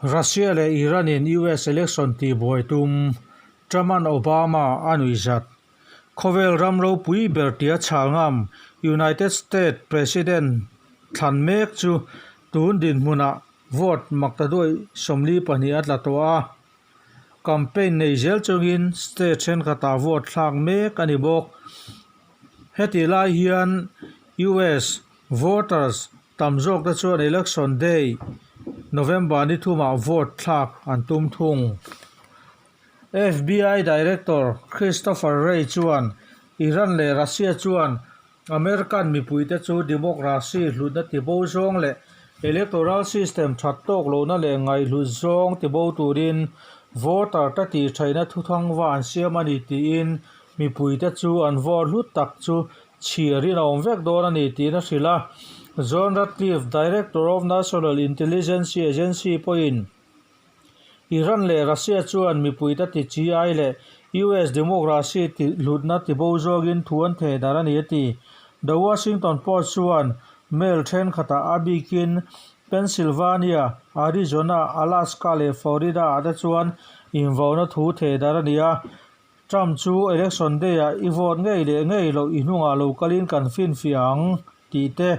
Russia leh Iran in US election tihbuai tum Trump-a'n Obama a nuihzat. Khawvel ram ropui ber tia chhal ngam United States President thlan mek chu tun dinhmunah vote maktaduai 42 a tla tawh a. Campaign nei zel chungin state thenkhatah vote thlak mek a ni bawk. Hetih lai hian US voters tam zawk te chuan election day November ni thumah vote thlak an tum thung. FBI Director Christopher Wray chuan Iran leh Russia chuan American mipuite chu democracy hlutna tibo zawng leh electoral system that tawk lohna leh ngaihhlut zawng tibo turin voter te tihtheihna thuthangva an siam a ni tiin Mipuite chu an vote hlut tak chu chhiarin a awm vek dawn a ni tiin a hrilh a. John Ratcliffe, Director of National Intelligence Agency pawhin Iran leh Russia chuan mipuite ti chi ai leh US democracy ti hlutna tibo zawngin thu an theh dar a ni a ti. The Washington Post chuan mail thenkhatah a bikin Pennsylvania, Arizona, Alaska leh Florida-ah te chuan invauna thu theh dar a ni a. Trump chu election day ah i vote ngei leh ngei loh i hnungah lo kalin kan finfiah ang tih te,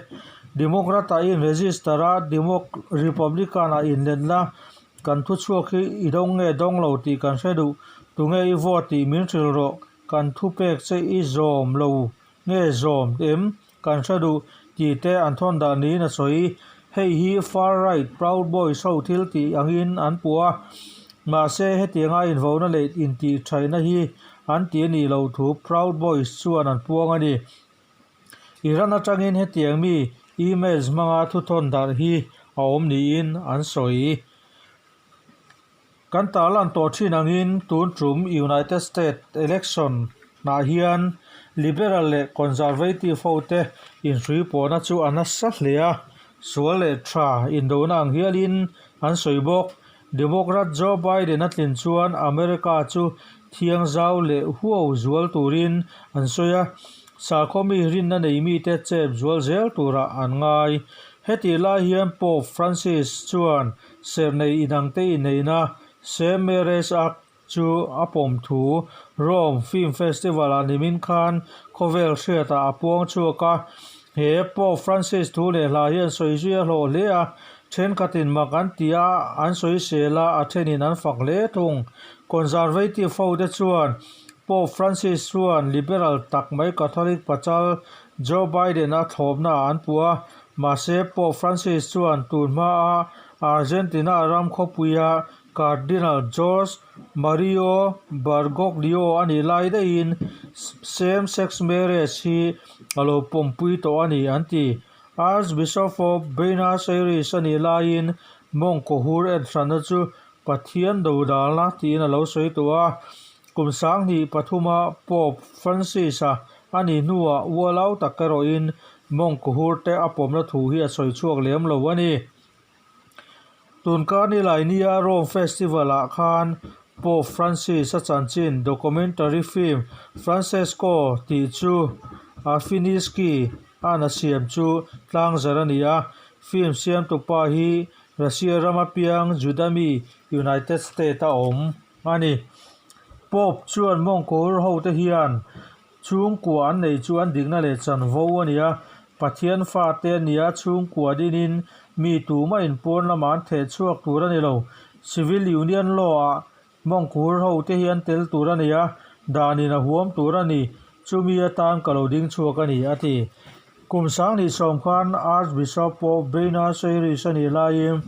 Democrat ah i inregister a, Republican ah inlen la, kan thuchhuak hi i dawng nge dawng lo tih kan hre duh, tunge i vote tih min hrilh rawh, kan thupek che i zawm lo nge zawm em kan hre duh tih te an thawn dah niin a sawi. Hei hi far right Proud Boys ho thil tih angin an puh a, mahse hetianga invauna leh intihṭhaihna hi an ti a nih loh thu Proud Boys chuan an puang a ni. Iran atangin hetiang mi emails hmanga thuthawn darh hi a awm niin an sawi. Kan tarlan tawh thin angin tun tum United States election ah hian Liberal leh Conservative ho te inhrui pawhna chu a nasa hle a, sual leh tha indona ang hialin an sawi bawk. Democrat Joe Biden a tlin chuan America chu thiang zau leh huau zual turin an sawi a, sakhaw mi rinna nei mite chep zual zel turah an ngai. Hetih lai hian Pope Francis chuan Sernei inangte inneihna Same Marriage Act chu a pawm thu Rome Film Festival-ah nimin khan khawvel hriatah a puang chhuak a. He Pope Francis thu leh hla hian sawi zui a hlawh hle a, thenkhatin mak an ti a, an sawisel a, a thenin an fak hle thung. Conservative hote chuan Pope Francis chuan liberal tak mai Catholic pachal Joe Biden-a thlawpnaah an puh a, Mahse, Pope Francis chuan tun hmaa Argentina ram khawpuia Cardinal Jorge Mario Bergoglio a nih lai daihin same-sex marriage hi a lo pawmpui tawh a ni, an ti. Archbishop of Buenos Aires a nih laiin Monk Kohur enhranna chu Pathian dodalna tiin a lo sawi tawh a. Kum 2003a Pope Francis-a a nih hnuah ualau tak erawhin Monk hurte a pawmna thu hi a sawi chhuak lem lo a ni. Tun Karnilai nia Rome Festival-ah khan Pope Francis-a chanchin documentary film Francesco tih chu a Finisky an a siam chu tlangzar a ni a. Film siamtupa hi Russia rama piang Juda mi United States-a awm a ni. Pope chuan mawngkaw hote hian chhungkua an neih chu an dikna leh chanvo a ni a, Pathian fate a ni a, chhungkua dinin mi tumah inpawn lamah an theh chhuak tur a ni lo. Civil Union Law-ah mawngkaw hote hi an tel tur a ni a, danin a huam tur a ni. Chumi atan ka lo ding chhuak a ni, a ti. Kum 2010 khan Archbishop of Buenos Aires a nih laiin,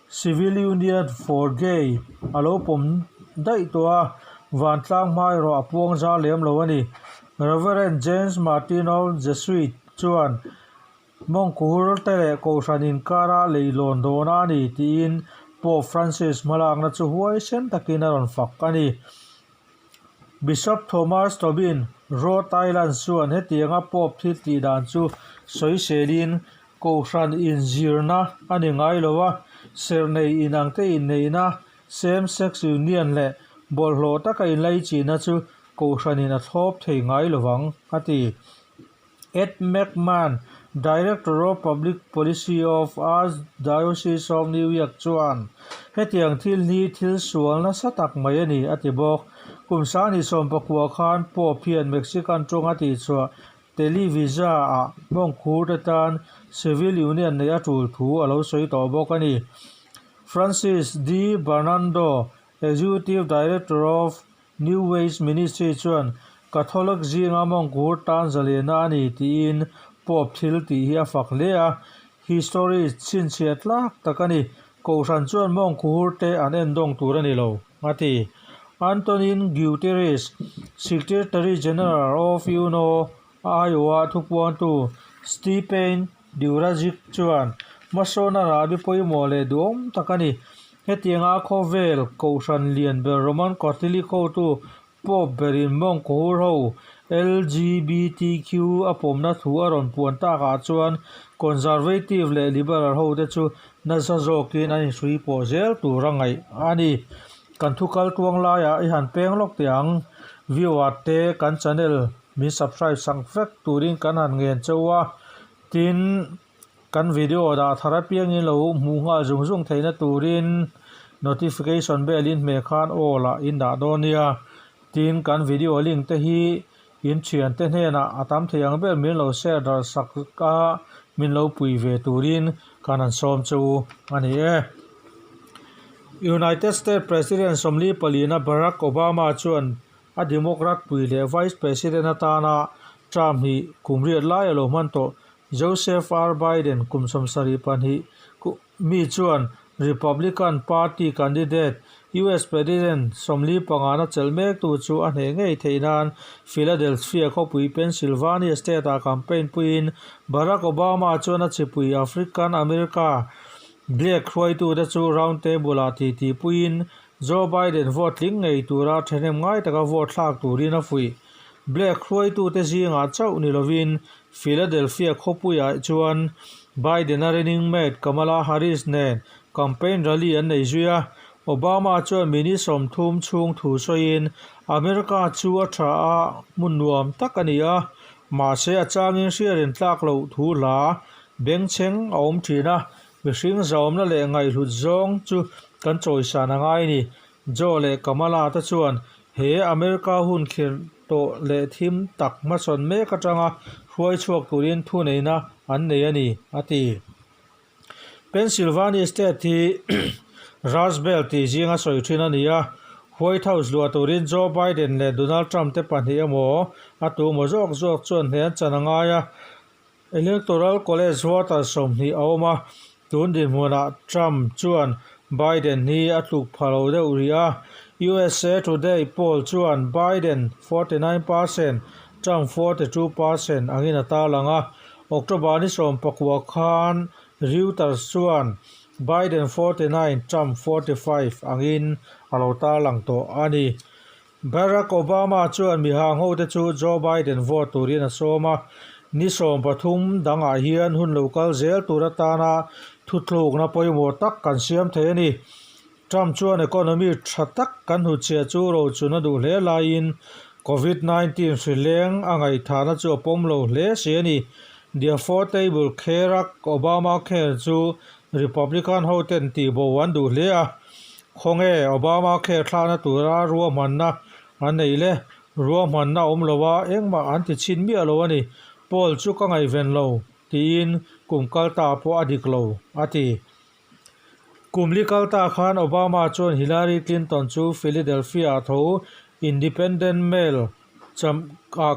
Civil Union for Gay a lo pawm daih tawh a, vantlang hma erawh a puang zar lem lo a ni. Reverend James Martin of Jesuit chuan Mawngkuhur te leh Kohhran inkara leilawn dawna a ni tiin Pope Francis hmalakna chu huaisen takin a rawn fak a ni. Bishop Thomas Tobin, Rhode Island chuan hetianga Pope thil tih dan chu sawiselin. Kohhran inzirna a ni ngai lo a, serh nei inangte inneihna, same sex union leh bawlhhlawh taka inlaichihna chu Kohhranin a thlawp thei ngai lo vang, a ti. Ed McMahon, Director of Public Policy of Archdiocese of New York chuan, Hetiang thil hi thil sual nasa tak mai a ni, a ti bawk. Kum sangni sawmpakua khan Pope hian Mexican tawnga tihchhuah Televisa-ah mawngkhur te tan civil union neih a tul thu a lo sawi tawh bawk a ni. Francis D. Bernardo, Executive Director of New Ways Ministry chuan Catholic zinga mawngkhur tan zalena a ni tiin Pope thil tih hi a fak hle a, history chhinchhiah tlak tak a ni. Kohhran chuan mawngkhur te an endawng tur a ni lo, a ti. Antonin Guterres, Secretary General of UNO aiawha thupuantu Stephen Dujarric chuan, Hmasawnna rahbi pawimawh leh duhawm tak a ni. Hetianga khawvel kohhran lian ber Roman Catholic hotu Pope berin mawngkaw hur ho LGBTQ a pawmna thu a rawn puan takah chuan Conservative leh Liberal hote chu nasa zawkin an inhrui pawh zel tur a ngaih a ni. Kan thu kal tuang laiah i han peng lawk teh ang. Viewer te kan channel min subscribe sak vek turin kan han ngen cheu a, tin kan video dah thar apiangin lo hmuh nghal zung zung theihna turin notification bell in hmeh khan all ah in dah dawn nia. Tin kan video link te hi in thiante hnenah a tam thei ang ber min lo share darh sak a, min lo pui ve turin kan han sawm che u a ni e. United States President sawmli palina Barack Obama chuan A Democrat pui leh Vice President atana term hi kum riat lai a lo hman tawh. Joseph R. Biden kum 72 mi chuan Republican Party candidate US President 45 na chelh mektu chu a hneh ngei theih nan Philadelphia khawpui Pennsylvania state-ah campaign puiin Barack Obama chuan a chipui African America Black hruaitute chu round table-ah titi puiin Joe Biden vote tling ngei tura thahnem ngai taka vote thlak turin a fuih. Black hruaitute zingah chauh ni lovin Philadelphia khawpuiah chuan Biden-a running mate Kamala Harris nen campaign rally an nei zui a. Obama chuan minute 30 chhung thu sawiin, America chu a tha a, hmun nuam tak a ni a, mahse a changin hriarin tlak loh thu hla bengchheng a awm thin a, Mihring zaumna leh ngaihhlut zawng chu kan chawisan a ngai ni. Joe leh Kamala te chuan he America hun khirh tawh leh thim tak hmasawn mek atanga hruai chhuak turin thuneihna an nei a ni, a ti. Pennsylvania state hi Rust Belt tih zinga sawi thin a ni a, White House luah turin Joe Biden leh Donald Trump te pahnih emaw a tu emaw zawk zawk chuan hne an chan a ngai a. Electoral College voter 20 a awm a, tun dinhmunah Trump chuan Biden hi a tluk pha lo deuh rih a. USA Today poll chuan Biden 49 percent, Trump 42 percent angin a tarlang a. October ni 19 khan Reuters chuan Biden 49, Trump 45 angin a lo tarlang tawh a ni. Barack Obama chuan mihang hote chu Joe Biden vote turin a sawm a, ni 13 dangah hian hun lo kal zel tur atana thutlukna pawimawh tak kan siam thei a ni. Trump chuan economy tha tak kan hnutchhiah chu rochun a duh hle laiin Covid-19 hrileng a ngaihthahna chu a pawm lo hle si a ni. The Affordable Care Act, Obamacare, chu Republican hoten tihbo an duh hle a. Khawnge Obamacare thlakna tura ruahmanna an neih le? Ruahmanna awm lo a, engmah an ti chhin miah lo a ni. Poll chu ka ngaihven lo, tiin kum kal ta pawh a dik lo, a ti. Kum li kal ta khan Obama chuan Hillary Clinton chu Philadelphia-ah tho Independent Mail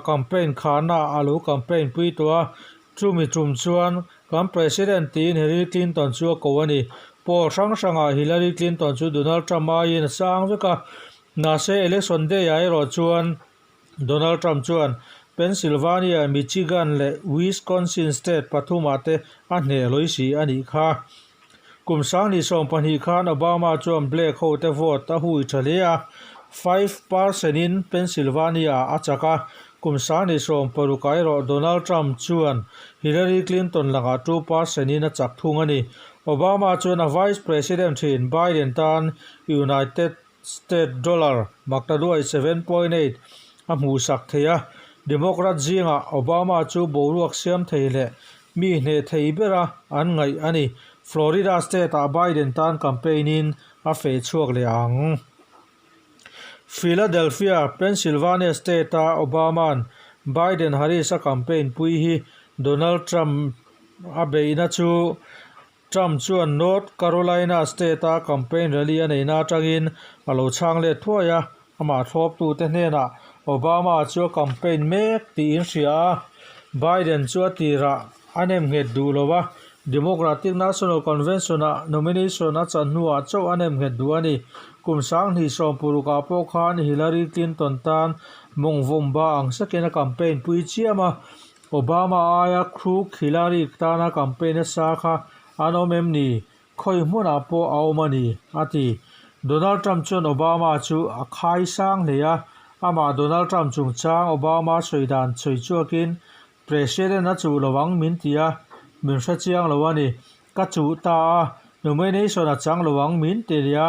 campaign khana a lo campaign pui tawh a, chumi tum chuan kan President tiin Hillary Clinton chu a ko a ni. Poll hrang hrangah Hillary Clinton chu Donald Trump aiin a sang vek a, mahse election day-ah erawh chuan Donald Trump chuan Pennsylvania, Michigan leh Wisconsin state pathumah te a hneh lawi si a nih kha. Kum 2020 khan Obama chuan Black ho te vote a hui tha hle a, 5 percent in Pennsylvania ah a chak a. Kum 2016 ah erawh Donald Trump chuan Hillary Clinton lakah 2 percent in a chak thung a ni. Obama chuan a Vice President thin Biden tan United State dollar maktaduai 7.8 a hmuhsak thei a. Democrat zingah Obama chu boruak siam thei leh mi hneh thei bera an ngaih a ni. Florida state ah Biden tan campaign in a feh chhuak leh ang. Philadelphia, Pennsylvania state a Obama-a'n Biden-Harris a campaign pui hi Donald Trump a beihna chu Trump chuan North Carolina state a campaign rally a neihna atangin a lo chhang let thuai a, amah thlawptute hnenah Obama chu a campaign mek tiin hria a, Biden chu a tirah a nem nghet duh lo a, Democratic National Convention-ah nomination a chan hnuah chauh a nem nghet duh a ni. Kum 2016 ah pawh khan Hillary Clinton tan mawngvawm ba ang sakin a campaign pui chiam a, Obama aia crook Hillary tana campaign a sa kha an awm em ni? Khawi hmunah pawh a awm a ni, a ti. Donald Trump chuan Obama chu a khai sang hle a, amah Donald Trump chungchang Obama sawi dan sawi chhuakin President a chuh lo ang min ti a, min hre chiang lo a ni. Ka chuh ta a, nomination a chang lo ang min ti leh a,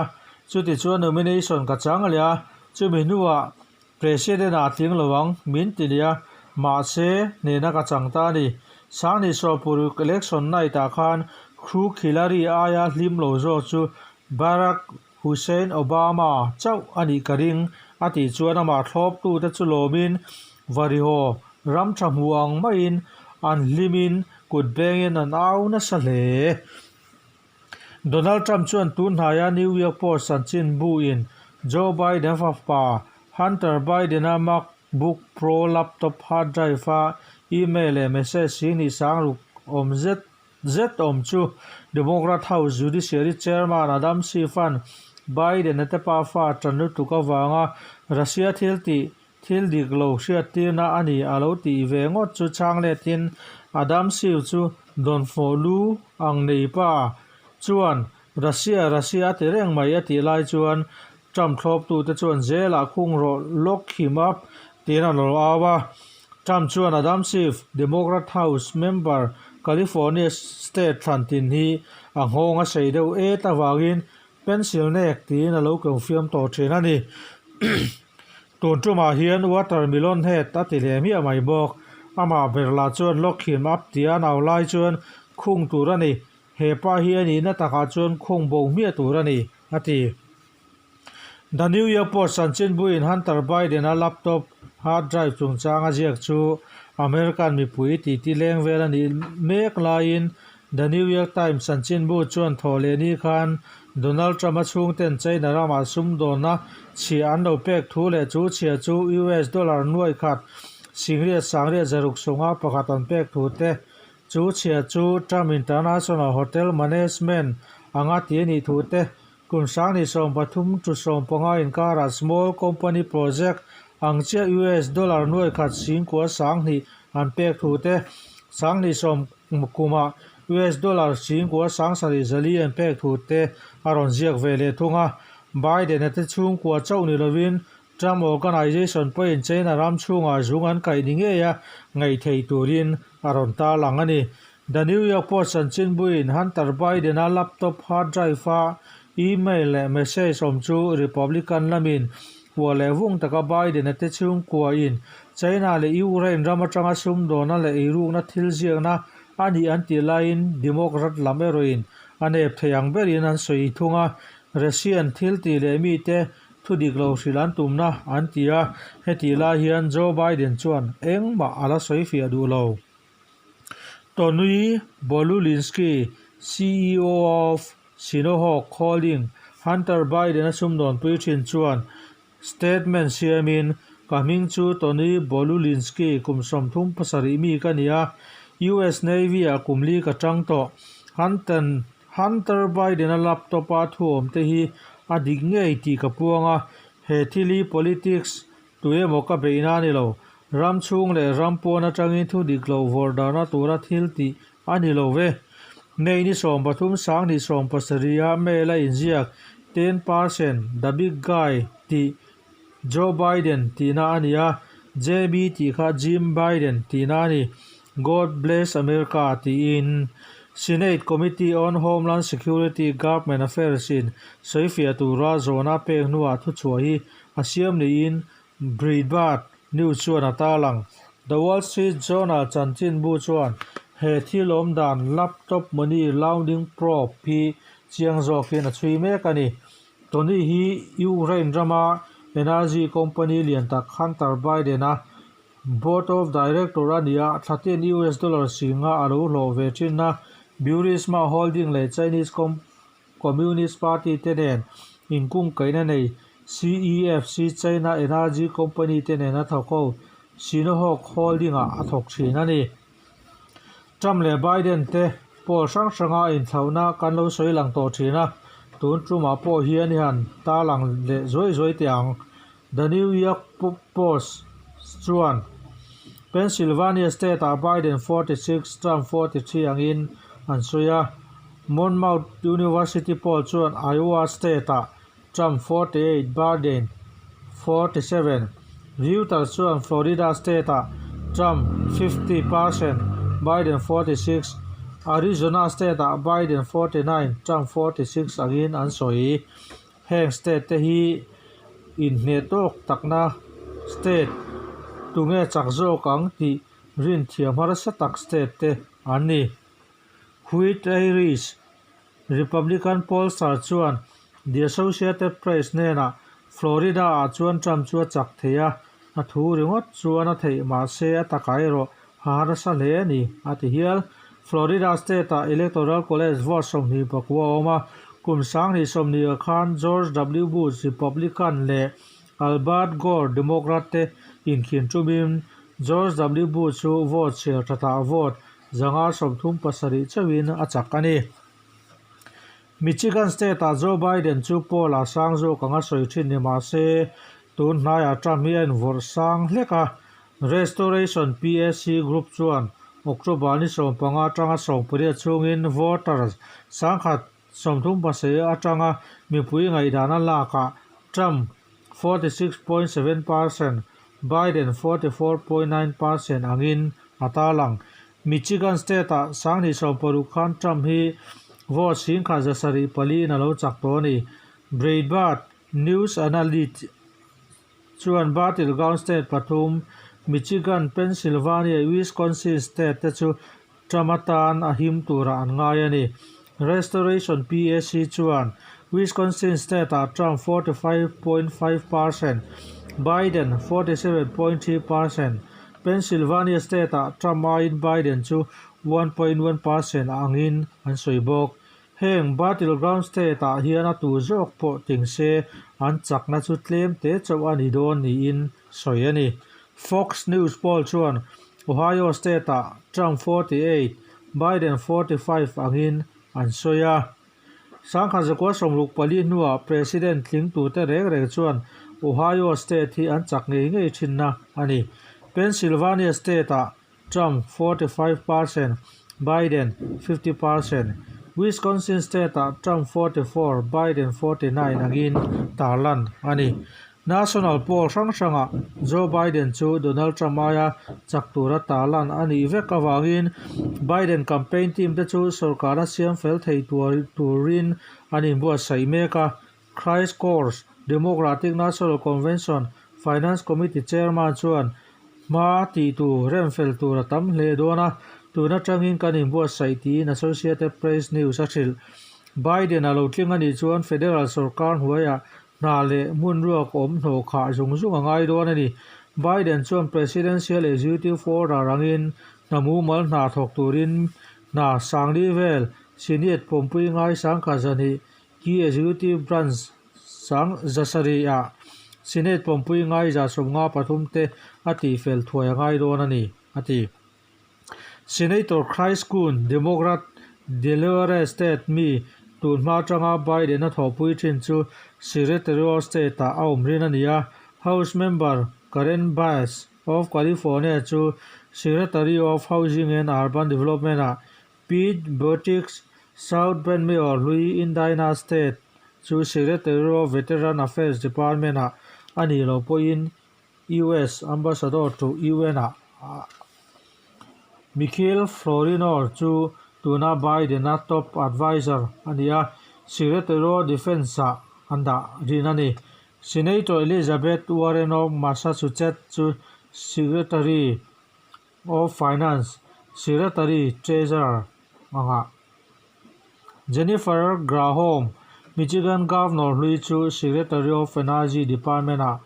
chuti chuan nomination ka chang leh a, chumi hnuah President ah tling lo ang min ti leh a, mahse hnehna ka chang ta a ni. Sangni Sawpuruk election night ah khan Crook Hillary aia hlim lo zawk chu Barack Hussein Obama chauh a nih ka ring a tih chuan amah thlawptute chu lawmin Varihaw ram tha hmu ang maiin an hlimin kut bengin an au nasa hle. Donald Trump chuan tun hnaia New York Post chanchin buin Joe Biden fapa Hunter Biden-a MacBook Pro laptop hard drive-a email leh message 20 sangruk awm zet zet awm chu Democrat House Judiciary Chairman Adam Schiff-a'n Biden-a te pafa tan lutuk avanga Russia thil tih Thil dik lo hriattirna a ni a lo tih ve ngawt chu chhang letin Adam Schiff chu dawnfawh lu ang nei pa chuan Russia, Russia a ti reng mai a tih lai chuan Trump thlawptute chuan zelah khung rawh lock him up tiin an lo au a. Trump chuan Adam Schiff, Democrat House member California state thlan tin hi a nghawng a sei deuh et avangin Pencil nek tiin a lo keu fiam tawh thin a ni. Tun tumah hian watermelon head a ti leh miah mai bawk. Amah ber lah chuan lock him up tia nau lai chuan khung tur a ni. He pa hi a nihna takah chuan khung bo hmiah tur a ni, a ti. The New York Post chanchinbuin Hunter Biden-a laptop hard drive chungchang a ziak chu American mipui titi leng vel a nih mek laiin The New York Times chanchinbu chuan thaw leh ni khan Donald Trump-a chhungten China ramah sumdawnna chhia an lo pek thu leh chu chhia chu US dollar nuai khat singriat sangriat zaruk sunga pakhat an pek thu te chu chhia chu Trump International Hotel Management anga ti a nih thu te kum 2013 to 15 inkarah Small Company Project ang chiah US dollar nuai khat singkua 2000 an pek thu te 20 Kumah US dollar 9,000 7,400 an pek thu te a rawn ziak ve leh thung a. Biden-a te chhungkua chauh ni lovin Trump Organization pawhin China ram chhungah zung an kaih ni ngei a ngaih thei turin a rawn tarlang a ni. The New York Post chanchinbuin Hunter Biden-a laptop hard drive-a email leh message awm chu Republican lamin Hua leh vung taka Biden-a te chhungkuain China leh Ukraine ram atanga sumdawna leh eirukna thil ziakna a nih an tih laiin Democrat lam erawhin a nep thei ang berin an sawi thung a, Russian thil tih leh mite thu dik lo hrilh an tumna an ti a, hetih lai hian Joe Biden chuan engmah a la sawi fiah duh lo. Tony Bobulinski, CEO of Sinohawk Holding, Hunter Biden-a sumdawnpui thin chuan statement siamin, Ka hming chu Tony Bobulinski, kum 37 mi ka ni a, US Navy-ah kum li ka tang tawh. Hunter Biden-a laptop-a thuawmte hi a dik ngei tih ka puang a, he thil hi politics Tu emaw ka beihna a ni lo. Ram chhung leh ram pawn atangin thu dik lo vawrh darhna tura thil tih a ni lo ve. May ni 13 2017 a mail a inziak 10 percent the big guy tih Joe Biden tihna a ni a. JB tih kha Jim Biden tihna a ni. God bless America tiin Senate Committee on Homeland Security Government Affairs in sawifiah tura zawhna pek hnuah thuchhuah hi a siam niin Breitbart News chuan a tarlang. The Wall Street Journal chanchinbu chuan he thil awmdan laptop money laundering probe hi chiang zawkin a chhui mek a ni. Tony hi Ukraine rama energy company lian tak Hunter Biden-a Board of Director a ni a, thlatin US dollar singa a lo hlawh ve thin a, Burisma Holding leh Chinese Communist Party te nen inkungkaihna nei CEFC China Energy Company te nen a thawk ho, Sinohawk Holding-ah a thawk thin a ni. Trump leh Biden te pawl hrang hranga inthlauhna kan lo sawi lang tawh thin a, tun tumah pawh hian i han tarlang leh zuai zuai teh ang. The New York Post chuan Pennsylvania state-ah Biden 46, Trump 43 angin an sawi a. Monmouth University poll chuan Iowa state-ah Trump 48, Biden 47. Reuters chuan Florida state-ah Trump 50 percent, Biden 46, Arizona state-ah Biden 49, Trump 46 angin an sawi. Heng state te hi inhneh tawk takna state tunge chak zawk ang tih rinthiam harsa tak state te an ni. White Irish Republican pollster chuan The Associated Press hnenah Florida-ah chuan Trump chu a chak thei a, a thu ringawt chuan a theih mahse a takah erawh a harsa hle a ni, a ti hial. Florida state-ah Electoral College vote 24 a awm a, kum 2020 khan George W. Bush, Republican, leh Albert Gore, Democrat, te inkhin tumin George W. Bush chu vote chhiar thatah vote 537 chauhin a chak a ni. Michigan State-ah Joe Biden chu poll a sang zawk anga sawi thin ni mah se, tun hnaiah Trump hi a invawrh sang hlek a. Restoration PAC Group chuan October ni 15 atanga 18 chhungin voters 1037 atanga mipui ngaihdana lakah Trump 46.7 percent, Biden 44.9 percent angin a tarlang. Michigan State-ah 2016 khan Trump hi vote 7,704 in a lo chak tawh a ni. Breitbart News analyst chuan battleground state pathum Michigan, Pennsylvania, Wisconsin state te chu Trump atan a him turah an ngai a ni. Restoration PAC chuan Wisconsin state-ah Trump 45.5 percent, Biden 47.3 percent, Pennsylvania state-ah Trump aiin Biden chu 1.1 percent angin an sawi bawk. Heng battleground state-ah hian a tu zawk pawh ting se an chakna chu tlem te chauh a ni dawn niin sawi a ni. Fox News poll chuan Ohio state-ah Trump 48, Biden 45 angin an sawi a. 1964 hnuah President tlingtute reng reng chuan Ohio state hi an chak ngei ngei thinna a ni. Pennsylvania state-ah Trump 45 percent, Biden 50 percent, Wisconsin state-ah Trump 44, Biden 49 angin tarlan a ni. National poll hrang hrangah Joe Biden chu Donald Trump aia chak tura tarlan a nih vek avangin Biden campaign team te chu sorkara siam fel thei turin an inbuatsaih mek a. Chris Coors, Democratic National Convention Finance Committee chairman chuan hma tih tur rem fel tur a tam hle dawn a, tun atangin kan inbuatsaih tiin Associated Press News a hrilh. Biden a lo tling a nih chuan federal sorkar hnuaiah hna leh hmun ruak awm hnawh khah zung zung a ngai dawn a ni. Biden chuan Presidential Executive Order angin hna mumal hna thawk turin hna sangli vel Senate pawmpui ngai sangkhat zahnih Key Executive Branch sang zasarih-ah Senate pawmpui ngai 53 te a tihfel thuai a ngai dawn a ni, a ti. Senator Chris Coons, Democrat, Delaware State mi tun hma atanga Biden a thawhpui thin chu Secretary of State-ah a awm rin a ni a, House member Karen Bass of California chu Secretary of Housing and Urban Development-ah Pete Buttigieg, South Bend Mayor hlui Indiana State chu Secretary of Veteran Affairs Department-ah a nih loh pawhin. US Ambassador to UN ah Michael Florino chu tuna Biden-a top adviser a ni a, Secretary of Defence-ah an dah rin a ni. Senator Elizabeth Warren of Massachusetts chu Secretary of Finance, Secretary Treasurer angah. Jennifer Grahom, Michigan Governor hlui chu Secretary of Energy Department-ah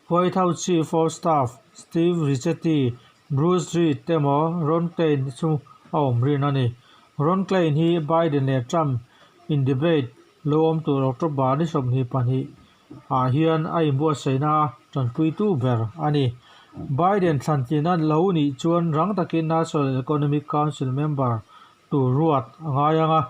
White House Chief of Staff Steve Ricchetti, Bruce Reed emaw Ron Klain chu a awm rin a ni. Ron Klain hi Biden leh Trump in debate lo awm tur October ni 22 ah hian a inbuatsaihna a tanpuitu ber a ni. Biden thlantlina lo nih chuan rang takin National Economic Council member tur ruat a ngai ang a,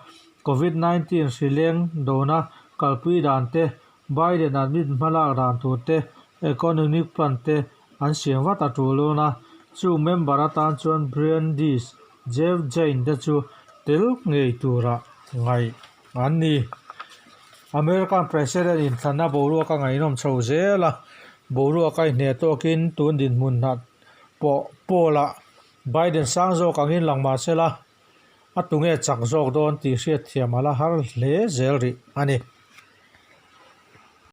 Covid 19 hri leng dona kalpui dan te, Biden admin hmalak dan tur te, economic plan te an siam vat a tul dawn a, chung member atan chuan Brian Dees, Jeff Jain te chu tel ngei tura ngaih an ni. American President inthlanna boruak a ngaihnawm chho zel a, boruak a inhneh tawkin tun dinhmun hnat pawh pawlah Biden sang zawk angin lang mah se la, a tunge chak zawk dawn tih hriatthiam a la har hle zel rih a ni.